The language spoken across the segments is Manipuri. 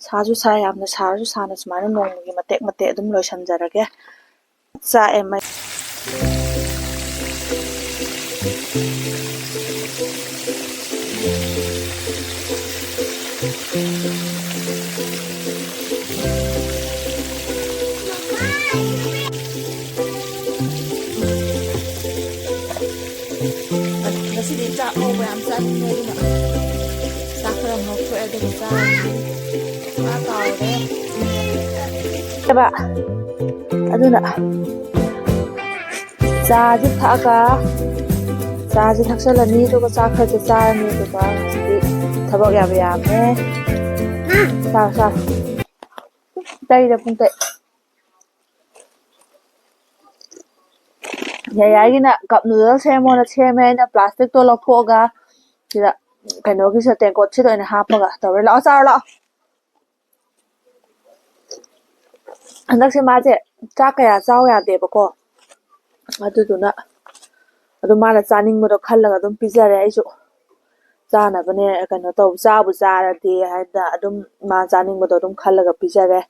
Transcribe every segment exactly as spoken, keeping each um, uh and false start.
ꯁꯥꯁꯨ ꯁꯥꯏ, ꯌꯥꯝꯅ ꯁꯥꯔꯁꯨ ꯁꯥꯅ ꯁꯨꯃꯥꯏꯅ ꯅꯣꯡꯃꯒꯤ ꯃꯇꯦꯛ ꯃꯇꯦꯛ ꯑꯗꯨꯝ ꯂꯣꯏꯁꯤꯟꯖꯔꯒꯦ꯫ ꯆꯥꯛꯑꯦ ꯃꯩ꯫ ꯉꯁꯤꯗꯤ ꯆꯥꯛ ꯉꯧꯕ ꯌꯥꯝ ꯆꯥꯅꯤꯡꯉꯦ, ꯑꯗꯨꯅ ꯆꯥꯛ ꯈꯔ ꯉꯧꯊꯣꯛꯑꯦ, ꯑꯗꯨꯒ ꯆꯥꯔꯅꯤ꯫ ꯉꯥ ꯇꯥꯎꯔꯦ꯫ ꯑꯗꯨꯅ ꯆꯥꯁꯦ ꯊꯛꯑꯒ, ꯆꯥꯁꯦ ꯊꯛꯆꯜꯂꯅꯤ, ꯑꯗꯨꯒ ꯆꯥꯛ ꯈꯔꯁꯨ ꯆꯥꯔꯅꯤ, ꯑꯗꯨꯒ ꯉꯁꯤꯗꯤ ꯊꯕꯛ ꯌꯥꯝ ꯌꯥꯝꯃꯦ꯫ ꯆꯥꯔꯣ, ꯆꯥꯔꯣ꯫ ꯇꯩꯔꯦ ꯄꯨꯡ ꯇꯩ-, ꯌꯥꯌꯥꯒꯤꯅ cup noodle ꯁꯦꯝꯃꯣꯅ ꯁꯦꯝꯃꯦ꯫ ꯑꯩꯅ plastic ꯇꯣ ꯂꯧꯊꯣꯛꯑꯒ ꯁꯤꯗ ꯀꯩꯅꯣꯒꯤꯁꯤꯗ ꯇꯦꯡꯀꯣꯠꯁꯤꯗ ꯑꯣꯏꯅ ꯍꯥꯞꯄꯒ ꯇꯧꯔꯦ꯫ ꯂꯥꯛꯑꯣ, ꯆꯥꯔꯣ ꯂꯥꯛꯑꯣ꯫ ꯍꯟꯗꯛꯁꯦ ꯃꯥꯁꯦ ꯆꯥꯛ ꯀꯌꯥ ꯆꯥꯎ ꯌꯥꯗꯦꯕꯀꯣ꯫ ꯑꯗꯨꯗꯨꯅ ꯑꯗꯨꯝ ꯃꯥꯅ ꯆꯥꯅꯤꯡꯕꯗꯣ ꯈꯜꯂꯒ ꯑꯗꯨꯝ ꯄꯤꯖꯔꯦ꯫ ꯑꯩꯁꯨ ꯆꯥꯅꯕꯅꯦ, ꯀꯩꯅꯣ ꯇꯧ-, ꯆꯥꯕꯨ ꯆꯥꯔꯗꯤ ꯍꯥꯏꯅ ꯑꯗꯨꯝ ꯃꯥ ꯆꯥꯅꯤꯡꯕꯗꯣ ꯑꯗꯨꯝ ꯈꯜꯂꯒ ꯄꯤꯖꯔꯦ꯫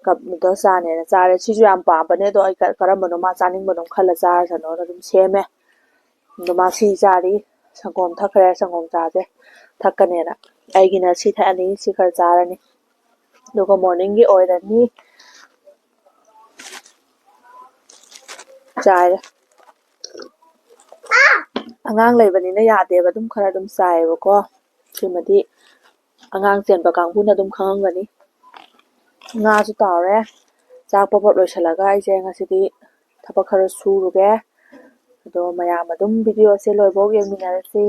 Cup noodle ꯆꯥꯅꯦꯅ ꯆꯥꯔꯦ꯫ ꯁꯤꯁꯨ ꯌꯥꯝ ꯄꯥꯝꯕꯅꯦ, ꯑꯗꯣ ꯑꯩ ꯀ-, ꯀꯔꯝꯕꯅꯣ ꯃꯥ ꯆꯥꯅꯤꯡꯕꯅꯣ ꯈꯜꯂ ꯆꯥꯔꯁꯅꯣꯅ ꯑꯗꯨꯝ ꯁꯦꯝꯃꯦ꯫ ꯑꯗꯣ ꯃꯥ ꯁꯤ ꯆꯥꯔꯤ, ꯁꯪꯒꯣꯝ ꯊꯛꯈ꯭ꯔꯦ, ꯁꯪꯒꯣꯝ ꯆꯥꯁꯦ ꯊꯛꯀꯅꯦꯅ꯫ ꯑꯩꯒꯤꯅ ꯁꯤ ꯊꯛꯑꯅꯤ, ꯁꯤ ꯈꯔ ꯆꯥꯔꯅꯤ꯫ ꯑꯗꯨꯒ morning ꯒꯤ ꯑꯣꯏꯔꯅꯤ꯫ ꯆꯥꯏꯔꯦ꯫ ꯑꯉꯥꯡ ꯂꯩꯕꯅꯤꯅ ꯌꯥꯗꯦꯕ, ꯑꯗꯨꯝ ꯈꯔ ꯑꯗꯨꯝ ꯆꯥꯏꯌꯦꯕꯀꯣ꯫ ꯁꯤꯃꯗꯤ ꯑꯉꯥꯡ ꯆꯦꯟꯕ ꯀꯥꯡꯕꯨꯅ ꯑꯗꯨꯝ ꯈꯪꯉꯝꯒꯅꯤ꯫ ꯉꯥꯁꯨ ꯇꯥꯎꯔꯦ꯫ ꯆꯥꯛ ꯄꯣꯞ ꯄꯣꯞ ꯂꯣꯏꯁꯤꯜꯂꯒ ꯑꯩꯁꯦ ꯉꯁꯤꯗꯤ ꯊꯕꯛ ꯈꯔ ꯁꯨꯔꯨꯒꯦ꯫ ꯑꯗꯣ ꯃꯌꯥꯝ ꯑꯗꯨꯝ video ꯁꯦ ꯂꯣꯏꯐꯥꯎ ꯌꯦꯡꯃꯤꯟꯅꯔꯁꯤ꯫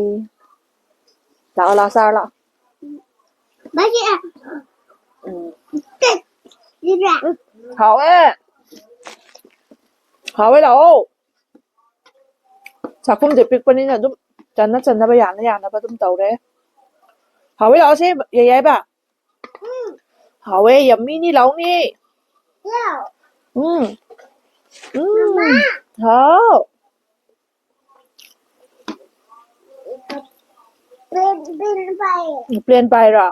ꯂꯥꯛꯑꯣ, ꯂꯥꯛꯑꯣ, ꯆꯥꯔꯣ ꯂꯥꯛꯑꯣ꯫ ꯎꯝ꯫ ꯍꯥꯎꯋꯦ꯫ ꯍꯥꯎꯋꯦ, ꯂꯥꯛꯑꯣ꯫ ꯆꯥꯛꯈꯨꯝꯁꯦ ꯄꯤꯛꯄꯅꯤꯅ ꯑꯗꯨꯝ ꯆꯟꯅ ꯆꯟꯅꯕ, ꯌꯥꯅ ꯌꯥꯅꯕ ꯑꯗꯨꯝ ꯇꯧꯔꯦ꯫ ꯍꯥꯎꯋꯦ, ꯂꯥꯛꯑꯣꯁꯦ, ꯌꯥꯏꯕ꯫ ꯍꯥꯎꯋꯦ, yummy ꯅꯤ, ꯂꯥꯎꯅꯦ꯫ ꯎꯝ꯫ ꯎꯝ꯫ ꯍꯥꯎ꯫ Plane ꯄꯥꯏꯔꯣ?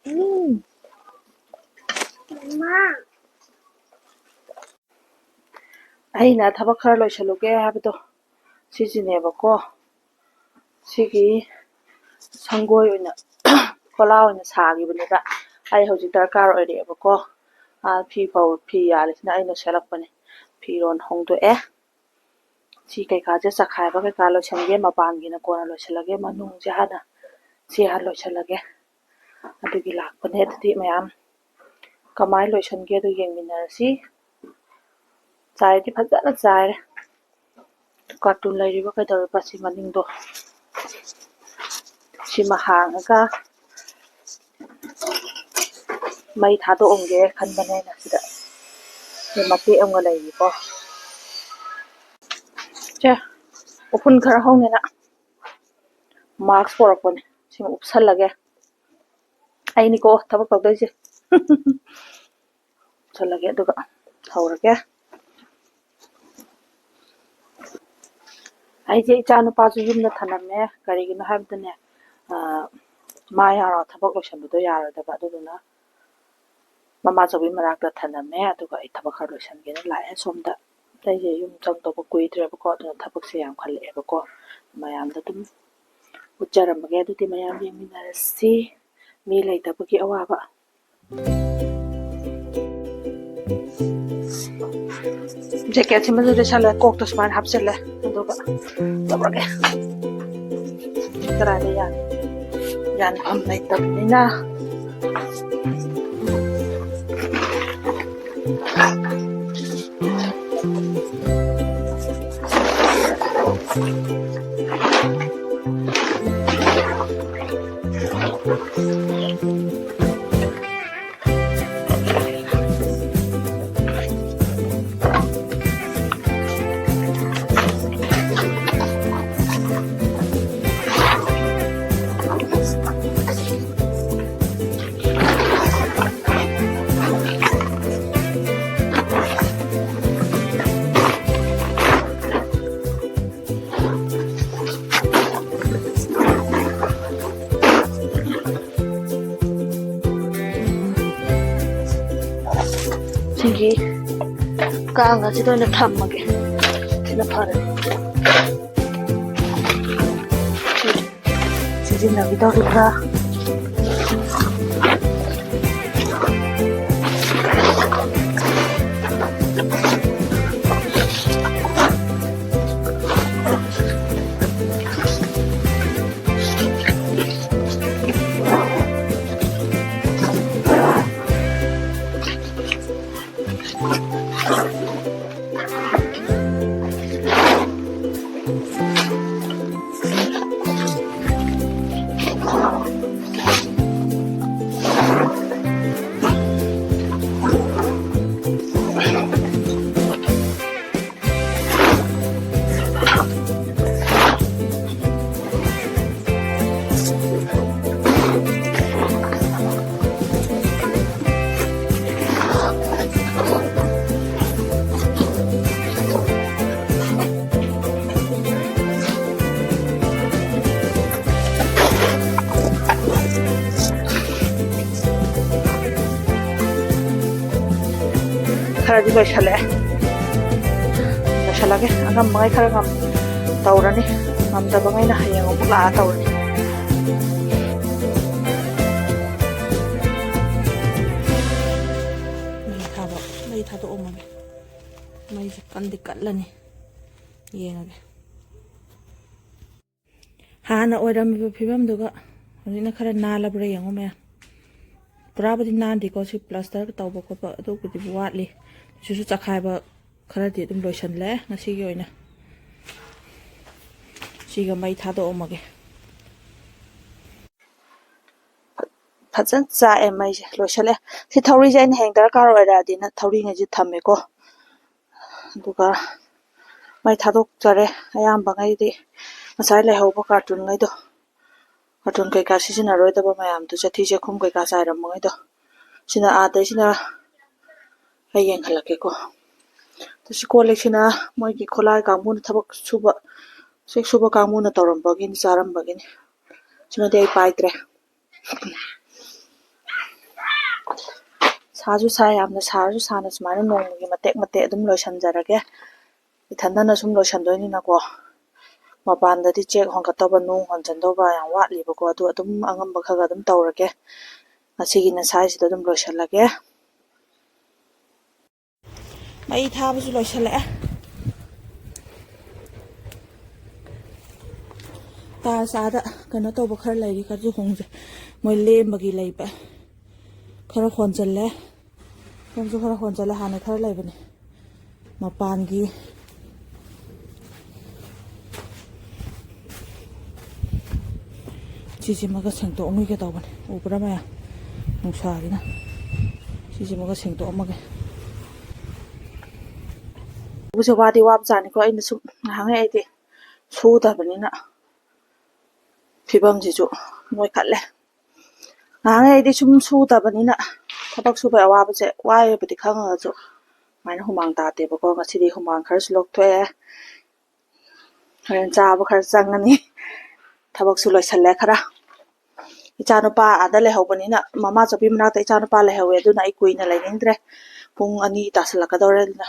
ꯎꯝ꯫ ꯑꯩꯅ ꯊꯕꯛ ꯈꯔ ꯂꯣꯏꯁꯜꯂꯨꯒꯦ ꯍꯥꯏꯕꯗꯣ ꯁꯤꯁꯤꯅꯦꯕꯀꯣ꯫ ꯁꯤꯒꯤ ꯁꯪꯒꯣꯏ ꯑꯣꯏꯅ ꯀꯣꯂꯥ ꯑꯣꯏꯅ ꯁꯥꯈꯤꯕꯅꯦꯕ꯫ ꯑꯩ ꯍꯧꯖꯤꯛ ꯗꯔꯀꯥꯔ ꯑꯣꯏꯔꯛꯑꯦꯕꯀꯣ꯫ ꯑꯥ, ꯐꯤ ꯐꯧ-, ꯐꯤ ꯌꯥꯜꯂꯤꯁꯤꯅ ꯑꯩꯅ ꯁꯦꯠꯂꯛꯄꯅꯦ꯫ ꯐꯤꯔꯣꯟ ꯍꯣꯡꯗꯣꯛꯑꯦ꯫ ꯁꯤ ꯀꯩꯀꯥꯁꯦ ꯆꯈꯥꯏꯕ ꯀꯩꯀꯥ ꯂꯣꯏꯁꯟꯒꯦ, ꯃꯄꯥꯟꯒꯤꯅ ꯀꯣꯟꯅ ꯂꯣꯏꯁꯜꯂꯒꯦ, ꯃꯅꯨꯡꯁꯦ ꯍꯥꯟꯅ, ꯁꯤ ꯍꯥꯟꯅ ꯂꯣꯏꯁꯜꯂꯒꯦ꯫ ꯑꯗꯨꯒꯤ ꯂꯥꯛꯄꯅꯦ꯫ ꯑꯗꯨꯗꯤ ꯃꯌꯥꯝ ꯀꯃꯥꯏꯅ ꯂꯣꯏꯁꯟꯒꯦ ꯑꯗꯨ ꯌꯦꯡꯃꯤꯟꯅꯔꯁꯤ꯫ ꯆꯥꯏꯗꯤ ꯐꯖꯅ ꯆꯥꯏꯔꯦ꯫ ꯀꯥꯔꯇꯨꯟ ꯂꯩꯔꯤꯕ ꯀꯩꯗꯧꯔꯤꯕ ꯁꯤ ꯃꯅꯤꯡꯗꯣ ꯁꯤꯃ ꯍꯥꯡꯉꯒ ꯃꯩ ꯊꯥꯗꯣꯛꯑꯝꯒꯦ ꯈꯟꯕꯅꯦ ꯑꯩꯅ ꯁꯤꯗ꯫ ꯁꯤ ꯃꯇꯦꯛ ꯑꯃꯒ ꯂꯩꯔꯤꯀꯣ꯫ ꯁꯦ, ꯎꯐꯨꯟ ꯈꯔ ꯍꯧꯅꯤꯅ mask ꯄꯣꯔꯛꯄꯅꯦ꯫ ꯁꯤꯃ ꯎꯞꯁꯜꯂꯒꯦ꯫ ꯑꯩꯅꯤꯀꯣ ꯊꯕꯛ ꯇꯧꯗꯣꯏꯁꯦ꯫ ꯎꯞꯁꯜꯂꯒꯦ ꯑꯗꯨꯒ ꯍꯧꯔꯒꯦ꯫ ꯑꯩꯁꯦ ꯏꯆꯥ ꯅꯨꯄꯥꯁꯨ ꯌꯨꯝꯗ ꯊꯅꯝꯃꯦ꯫ ꯀꯔꯤꯒꯤꯅꯣ ꯍꯥꯏꯕꯗꯅꯦ, ꯑ, ꯃꯥ ꯌꯥꯎꯔ ꯊꯕꯛ ꯂꯣꯏꯁꯟꯕꯗꯣ ꯌꯥꯔꯣꯏꯗꯕ꯫ ꯑꯗꯨꯗꯨꯅ ꯃꯃꯥꯆꯧꯕꯤ ꯃꯅꯥꯛꯇ ꯊꯅꯝꯃꯦ꯫ ꯑꯗꯨꯒ ꯑꯩ ꯊꯕꯛ ꯈꯔ ꯂꯣꯏꯁꯟꯒꯦꯅ ꯂꯥꯛꯑꯦ ꯁꯣꯝꯗ꯫ ꯑꯩꯁꯦ ꯌꯨꯝ ꯆꯪꯗꯧꯕ ꯀꯨꯏꯗ꯭ꯔꯦꯕꯀꯣ, ꯑꯗꯨꯅ ꯊꯕꯛꯁꯦ ꯌꯥꯝꯈꯠꯂꯛꯑꯦꯕꯀꯣ꯫ ꯃꯌꯥꯝꯗ ꯑꯗꯨꯝ ꯎꯠꯆꯔꯝꯃꯒꯦ꯫ ꯑꯗꯨꯗꯤ ꯃꯌꯥꯝ ꯌꯦꯡꯃꯤꯟꯅꯔꯁꯤ꯫ ꯃꯤ ꯂꯩꯇꯕꯒꯤ ꯑꯋꯥꯕ꯫ Jacket ꯁꯤꯃꯁꯨ ꯂꯤꯠꯁꯜꯂꯦ, ꯀꯣꯛꯇ ꯁꯨꯃꯥꯏꯅ ꯍꯥꯞꯆꯤꯜꯂꯦ, ꯑꯗꯨꯒ ꯇꯧꯔꯒꯦ꯫ ꯀꯗꯥꯏꯗ ꯌꯥꯅꯤ? ꯌꯥꯟꯐꯝ ꯂꯩꯇꯕꯅꯤꯅ꯫ ꯒꯤ ꯀꯥꯡ ꯑꯁꯤꯗ ꯑꯣꯏꯅ ꯊꯝꯃꯒꯦ꯫ ꯁꯤꯅ ꯐꯔꯦ꯫ ꯁꯤ ꯁꯤꯖꯤꯟꯅꯈꯤꯗꯧꯔꯤꯕ꯭ꯔꯥ? ꯈꯔꯗꯤ ꯂꯣꯏꯁꯜꯂꯛꯑꯦ꯫ ꯂꯣꯏꯁꯜꯂꯒꯦ꯫ ꯑꯉꯝꯕꯉꯩ ꯈꯔ ꯉꯝ ꯇꯧꯔꯅꯤ꯫ ꯉꯝꯗꯕꯉꯩꯅ ꯍꯌꯦꯡ ꯑꯃꯨꯛ ꯂꯥꯛꯑ ꯇꯧꯔꯅꯤ꯫ ꯃꯩ ꯊꯥꯕ-, ꯃꯩ ꯊꯥꯗꯣꯛꯑꯝꯃꯒꯦ꯫ ꯃꯩꯁꯦ ꯀꯟꯗꯤ ꯀꯠꯂꯅꯤ꯫ ꯌꯦꯡꯉꯒꯦ꯫ ꯍꯥꯟꯅ ꯑꯣꯏꯔꯝꯃꯤꯕ ꯐꯤꯕꯝꯗꯨꯒ ꯍꯧꯖꯤꯛꯅ ꯈꯔ ꯅꯥꯜꯂꯕ꯭ꯔꯥ ꯌꯦꯡꯉꯣ ꯃꯌꯥꯝ꯫ ꯄꯨꯔꯥꯕꯨꯗꯤ ꯅꯥꯟꯗꯦꯀꯣ, ꯁꯤ ꯄ꯭ꯂꯥꯁꯇꯔ ꯇꯧꯕ ꯈꯣꯠꯄ ꯑꯗꯨꯕꯨꯗꯤ ꯋꯥꯠꯂꯤ꯫ ꯁꯤꯁꯨ ꯆꯈꯥꯏꯕ ꯈꯔꯗꯤ ꯑꯗꯨꯝ ꯂꯣꯏꯁꯜꯂꯦ ꯉꯁꯤꯒꯤ ꯑꯣꯏꯅ꯫ ꯁꯤꯒ ꯃꯩ ꯊꯥꯗꯣꯛꯑꯝꯃꯒꯦ꯫ ꯐꯖꯅ ꯆꯥꯛꯑꯦ ꯃꯩꯁꯦ, ꯂꯣꯏꯁꯜꯂꯦ꯫ ꯁꯤ ꯊꯧꯔꯤꯁꯦ ꯑꯩꯅ ꯍꯌꯦꯡ ꯗꯔꯀꯥꯔ ꯑꯣꯏꯔꯛꯑꯗꯤꯅ ꯊꯧꯔꯤꯉꯩꯁꯦ ꯊꯝꯃꯦꯀꯣ꯫ ꯑꯗꯨꯒ ꯃꯩ ꯊꯥꯗꯣꯛꯆꯔꯦ꯫ ꯑꯌꯥꯝꯕꯉꯩꯗꯤ ꯉꯁꯥꯏ ꯂꯩꯍꯧꯕ ꯀꯥꯔꯇꯨꯟꯉꯩꯗꯣ, ꯀꯥꯔꯇꯨꯟ ꯀꯩꯀꯥ ꯁꯤꯖꯤꯟꯅꯔꯣꯏꯗꯕ ꯃꯌꯥꯝꯗꯣ, ꯆꯩꯊꯤ ꯆꯩꯈꯨꯝ ꯀꯩꯀꯥ ꯆꯥꯏꯔꯝꯕꯉꯩꯗꯣ, ꯁꯤꯅ ꯑꯥꯗꯩꯁꯤꯅ ꯑꯩ ꯌꯦꯡꯍꯜꯂꯛꯀꯦꯀꯣ꯫ ꯑꯗꯨ ꯁꯤ ꯀꯣꯜ ꯂꯤꯛꯁꯤꯅ ꯃꯣꯏꯒꯤ ꯈꯨꯠꯂꯥꯏ ꯀꯥꯡꯕꯨꯅ, ꯊꯕꯛ ꯁꯨꯕ, ꯆꯦꯛ ꯁꯨꯕ ꯀꯥꯡꯕꯨꯅ ꯇꯧꯔꯝꯕꯒꯤꯅꯤ, ꯆꯥꯔꯝꯕꯒꯤꯅꯤ꯫ ꯁꯤꯃꯗꯤ ꯑꯩ ꯄꯥꯏꯗ꯭ꯔꯦ꯫ ꯁꯤ ꯁꯥꯁꯨ ꯁꯥꯏ, ꯌꯥꯝꯅ ꯁꯥꯔꯁꯨ ꯁꯥꯅ ꯁꯨꯃꯥꯏꯅ ꯅꯣꯡꯃꯒꯤ ꯃꯇꯦꯛ ꯃꯇꯦꯛ ꯑꯗꯨꯝ ꯂꯣꯏꯁꯤꯟꯖꯔꯒꯦ꯫ ꯏꯊꯟꯗꯅ ꯁꯨꯝ ꯂꯣꯏꯁꯤꯟꯗꯣꯏꯅꯤꯅꯀꯣ, ꯃꯄꯥꯟꯗꯗꯤ ꯆꯦꯛ ꯍꯣꯟꯒꯠꯇꯧꯕ, ꯅꯨꯡ ꯍꯣꯟꯖꯟꯗꯧꯕ ꯌꯥꯝ ꯋꯥꯠꯂꯤꯕꯀꯣ, ꯑꯗꯨ ꯑꯗꯨꯝ ꯑꯉꯝꯕ ꯈꯔ ꯈꯔ ꯑꯗꯨꯝ ꯇꯧꯔꯒꯦ꯫ ꯉꯁꯤꯒꯤꯅ ꯁ꯭ꯋꯥꯏꯁꯤꯗ ꯑꯗꯨꯝ ꯂꯣꯏꯁꯤꯜꯂꯒꯦ꯫ ꯃꯩ ꯊꯥꯕꯁꯨ ꯂꯣꯏꯁꯤꯜꯂꯛꯑꯦ꯫ ꯇꯥ ꯆꯥꯗ ꯀꯩꯅꯣ ꯇꯧꯕ ꯈꯔ ꯂꯩꯔꯤ, ꯈꯔꯁꯨ ꯍꯣꯡꯖꯦ꯫ ꯃꯣꯏ ꯂꯦꯝꯕꯒꯤ ꯂꯩꯕ ꯈꯔ ꯍꯣꯟꯖꯜꯂꯦ꯫ ꯁꯣꯝꯁꯨ ꯈꯔ ꯍꯣꯟꯖꯜꯂꯦ, ꯍꯥꯟꯅ ꯈꯔ ꯂꯩꯕꯅꯦ꯫ ꯃꯄꯥꯟꯒꯤ ꯁꯤꯁꯤꯃꯒ ꯁꯦꯡꯗꯣꯛꯑꯝꯃꯤꯒꯦ ꯇꯧꯕꯅꯦ꯫ ꯎꯕ꯭ꯔꯥ ꯃꯌꯥꯝ? ꯅꯨꯡꯁꯥꯁꯤꯅ꯫ ꯁꯤꯁꯤꯃꯒ ꯁꯦꯡꯗꯣꯛꯑꯝꯃꯒꯦ꯫ ꯎꯕꯁꯦ ꯋꯥꯗꯤ ꯋꯥꯕꯖꯥꯠꯅꯤꯀꯣ꯫ ꯑꯩꯅ ꯁꯨꯝ ꯉꯥꯏꯍꯥꯛꯉꯩ ꯑꯩꯗꯤ ꯁꯨꯗꯕꯅꯤꯅ ꯐꯤꯕꯝꯁꯤꯁꯨ ꯅꯣꯏꯈꯠꯂꯦ꯫ ꯉꯥꯏꯍꯥꯛꯉꯩ ꯑꯩꯗꯤ ꯁꯨꯝ ꯁꯨꯗꯕꯅꯤꯅ ꯊꯕꯛ ꯁꯨꯕꯒꯤ ꯑꯋꯥꯕꯁꯦ ꯋꯥꯏꯕꯨꯗꯤ ꯈꯪꯉꯒꯁꯨ ꯑꯗꯨꯃꯥꯏꯅ ꯍꯨꯃꯥꯡ ꯇꯥꯗꯦꯕꯀꯣ꯫ ꯉꯁꯤꯗꯤ ꯍꯨꯃꯥꯡ ꯈꯔꯁꯨ ꯂꯧꯊꯣꯛꯑꯦ꯫ ꯍꯣꯔꯦꯟ ꯆꯥꯕ ꯈꯔ ꯆꯪꯉꯅꯤ꯫ ꯊꯕꯛꯁꯨ ꯂꯣꯏꯁꯜꯂꯦ ꯈꯔ꯫ ꯏꯆꯥꯅꯨꯄꯥ ꯑꯥꯗ ꯂꯩꯍꯧꯕꯅꯤꯅ, ꯃꯃꯥ ꯆꯧꯕꯤ ꯃꯅꯥꯛꯇ ꯏꯆꯥꯅꯨꯄꯥ ꯂꯩꯍꯧꯋꯦ, ꯑꯗꯨꯅ ꯑꯩ ꯀꯨꯏꯅ ꯂꯩꯅꯤꯡꯗ꯭ꯔꯦ꯫ ꯄꯨꯡ ꯑꯅꯤ ꯇꯥꯁꯜꯂꯛꯀꯗꯧꯔꯦ, ꯑꯗꯨꯅ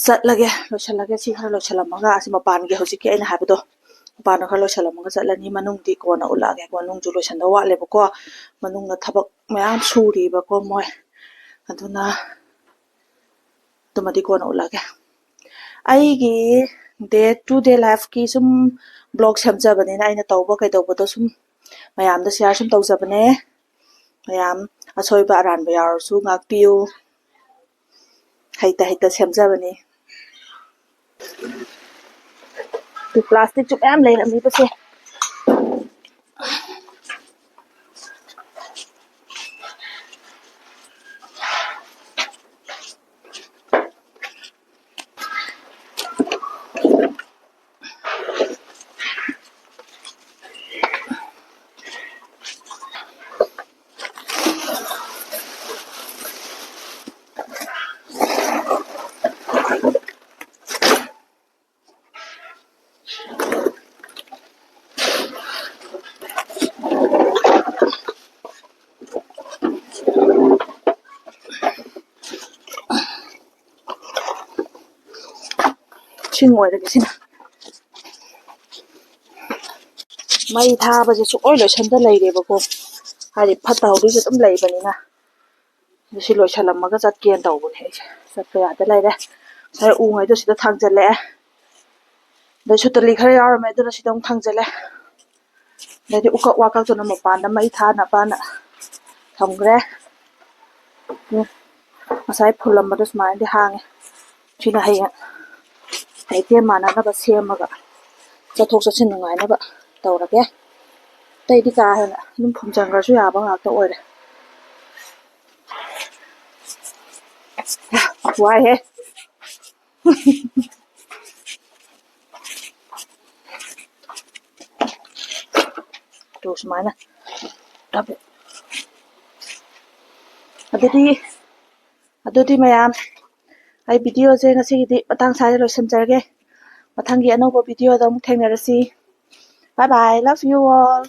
ꯆꯠꯂꯒꯦ, ꯂꯣꯏꯁꯜꯂꯒꯦ꯫ ꯁꯤ ꯈꯔ ꯂꯣꯏꯁꯜꯂꯝꯃꯒ, ꯑꯁꯤ ꯃꯄꯥꯟꯒꯤ ꯍꯧꯖꯤꯛꯀꯤ ꯑꯩꯅ ꯍꯥꯏꯕꯗꯣ, ꯃꯄꯥꯟꯗꯣ ꯈꯔ ꯂꯣꯏꯁꯜꯂꯝꯃꯒ ꯆꯠꯂꯅꯤ꯫ ꯃꯅꯨꯡꯗꯤ ꯀꯣꯟꯅ ꯎꯠꯂꯛꯑꯒꯦ꯫ ꯃꯅꯨꯡꯁꯨ ꯂꯣꯏꯁꯟꯗꯧ ꯋꯥꯠꯂꯦꯕꯀꯣ꯫ ꯃꯅꯨꯡꯗ ꯊꯕꯛ ꯃꯌꯥꯝ ꯁꯨꯔꯤꯕꯀꯣ ꯃꯣꯏ, ꯑꯗꯨꯅ ꯑꯗꯨꯃꯗꯤ ꯀꯣꯟꯅ ꯎꯠꯂꯛꯑꯒꯦ꯫ ꯑꯩꯒꯤ day to day lifeꯀꯤ ꯁꯨꯝ vlog ꯁꯦꯝꯖꯕꯅꯤꯅ, ꯑꯩꯅ ꯇꯧꯕ ꯀꯩꯗꯧꯕꯗꯣ ꯁꯨꯝ ꯃꯌꯥꯝꯗ share ꯁꯨꯝ ꯇꯧꯖꯕꯅꯦ꯫ ꯃꯌꯥꯝ ꯑꯁꯣꯏꯕ ꯑꯔꯥꯟꯕ ꯌꯥꯎꯔꯁꯨ ꯉꯥꯛꯄꯤꯌꯨ꯫ ꯍꯩꯇ ꯍꯩꯇ ꯁꯦꯝꯖꯕꯅꯤ꯫ ꯄ꯭ꯂꯥꯁꯇꯤꯛꯁꯨ ꯃꯌꯥꯝ ꯂꯩꯔꯝꯃꯤꯕꯁꯦ꯫ ꯏꯁꯤꯡ ꯑꯣꯏꯔꯒꯦ ꯁꯤꯅ꯫ ꯃꯩ ꯊꯥꯕꯁꯦ ꯁꯨꯡꯂꯣꯏ ꯂꯣꯏꯁꯟꯗ ꯂꯩꯔꯦꯕꯀꯣ, ꯍꯥꯏꯗꯤ ꯐꯠꯇ ꯍꯥꯎꯗꯤꯁꯨ ꯑꯗꯨꯝ ꯂꯩꯕꯅꯤꯅ꯫ ꯑꯗꯨ ꯁꯤ ꯂꯣꯏꯁꯜꯂꯝꯃꯒ ꯆꯠꯀꯦꯅ ꯇꯧꯕꯅꯦ ꯑꯩꯁꯦ꯫ ꯆꯠꯄ ꯌꯥꯗ ꯂꯩꯔꯦ꯫ ꯉꯁꯥꯏ ꯎꯉꯩꯗꯣ ꯁꯤꯗ ꯊꯥꯡꯖꯜꯂꯛꯑꯦ꯫ ꯑꯗꯩ ꯁꯨꯇꯂꯤ ꯈꯔ ꯌꯥꯎꯔꯝꯃꯦ, ꯑꯗꯨꯅ ꯁꯤꯗ ꯑꯃꯨꯛ ꯊꯥꯡꯖꯜꯂꯦ꯫ ꯑꯗꯩꯗꯤ ꯎꯀꯛ ꯋꯥꯀꯛꯇꯨꯅ ꯃꯄꯥꯟꯗ ꯃꯩ ꯊꯥꯅꯕꯅ ꯊꯝꯈ꯭ꯔꯦ꯫ ꯎꯝ꯫ ꯉꯁꯥꯏ ꯐꯨꯜꯂꯝꯕꯗꯣ ꯁꯨꯃꯥꯏꯅꯗꯤ ꯍꯥꯡꯉꯦ꯫ ꯁꯤꯅ ꯍꯌꯦꯡ ꯂꯩꯇꯦꯝ ꯃꯥꯟꯅꯅꯕ ꯁꯦꯝꯃꯒ ꯆꯠꯊꯣꯛ ꯆꯠꯁꯤꯟ ꯅꯨꯡꯉꯥꯏꯅꯕ ꯇꯧꯔꯒꯦ꯫ ꯑꯇꯩꯗꯤ ꯀꯥ ꯍꯦꯟꯅ ꯑꯗꯨꯝ ꯐꯨꯝꯖꯤꯟꯈ꯭ꯔꯁꯨ ꯌꯥꯕ ꯉꯥꯛꯇ ꯑꯣꯏꯔꯦ꯫ ꯋꯥꯏꯍꯦ꯫ ꯇꯨ ꯁꯨꯃꯥꯏꯅ꯫ ꯑꯗꯨꯗꯤ, ꯑꯗꯨꯗꯤ ꯃꯌꯥꯝ, ꯑꯩ videoꯁꯦ ꯉꯁꯤꯒꯤꯗꯤ ꯃꯇꯥꯡ ꯁ꯭ꯋꯥꯏꯗ ꯂꯣꯏꯁꯤꯟꯖꯔꯒꯦ꯫ ꯃꯊꯪꯒꯤ ꯑꯅꯧꯕ videoꯗ ꯑꯃꯨꯛ ꯊꯦꯡꯅꯔꯁꯤ꯫ Bye bye, love you all.